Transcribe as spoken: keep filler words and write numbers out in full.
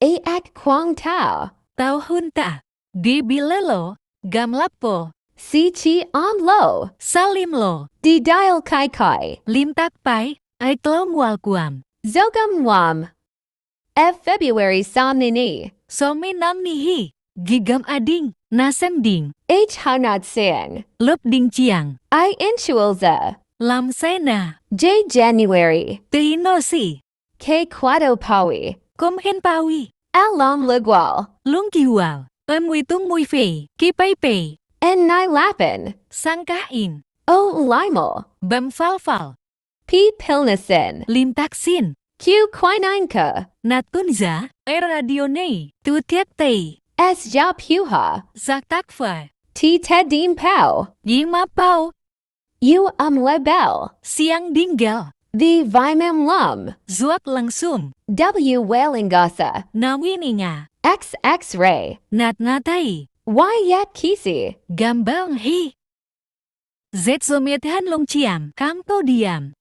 A X Kuang Tau. Tau Hun Ta. Di Bilelo. Gam Lapo. Si Chi An Lo. Salim Lo. Di Dial Kai Kai. Lim Tak Pai. Ai Klom Wal Kuam. Zogam Wam. F February Sam Nini. Somi Nam Nihi. Gigam Ading. Nasem Ding. H Hanat Sang. Lup Ding Chiang. I Inchualza. Lam Sena. J January. Tino Si. K Kuado Pawi. Kum Hen Pawi. Alam Lagwal. Lung Kiwal. Em Wi Tung Mui Fei. Ki Pai Pei. En Nai Lapen. Sang Kah In. O Laimo. Bam Fal Fal. Pi Pilnisen. Lim Tak Sin. Q Kuai Nine Ka. Nat Tun Za. Ai Radio Nei. Tu Tiak Tei. S Ja Piu Ha. Zak Tak Fa. Ti Ted Dim Pau. Yi Ma Pau. U Am Le Bel. Siang Ding Gel. Vi Vai Mem Lam. Zuak Lang Sum. W Wailing Gasa. Na Wi Ni Nga. X X Ray. Nat Nga Tai. Y Yat Kisi. Gam Bang Hi. Z Zomiet Han Long Chiam. Kang To Diam.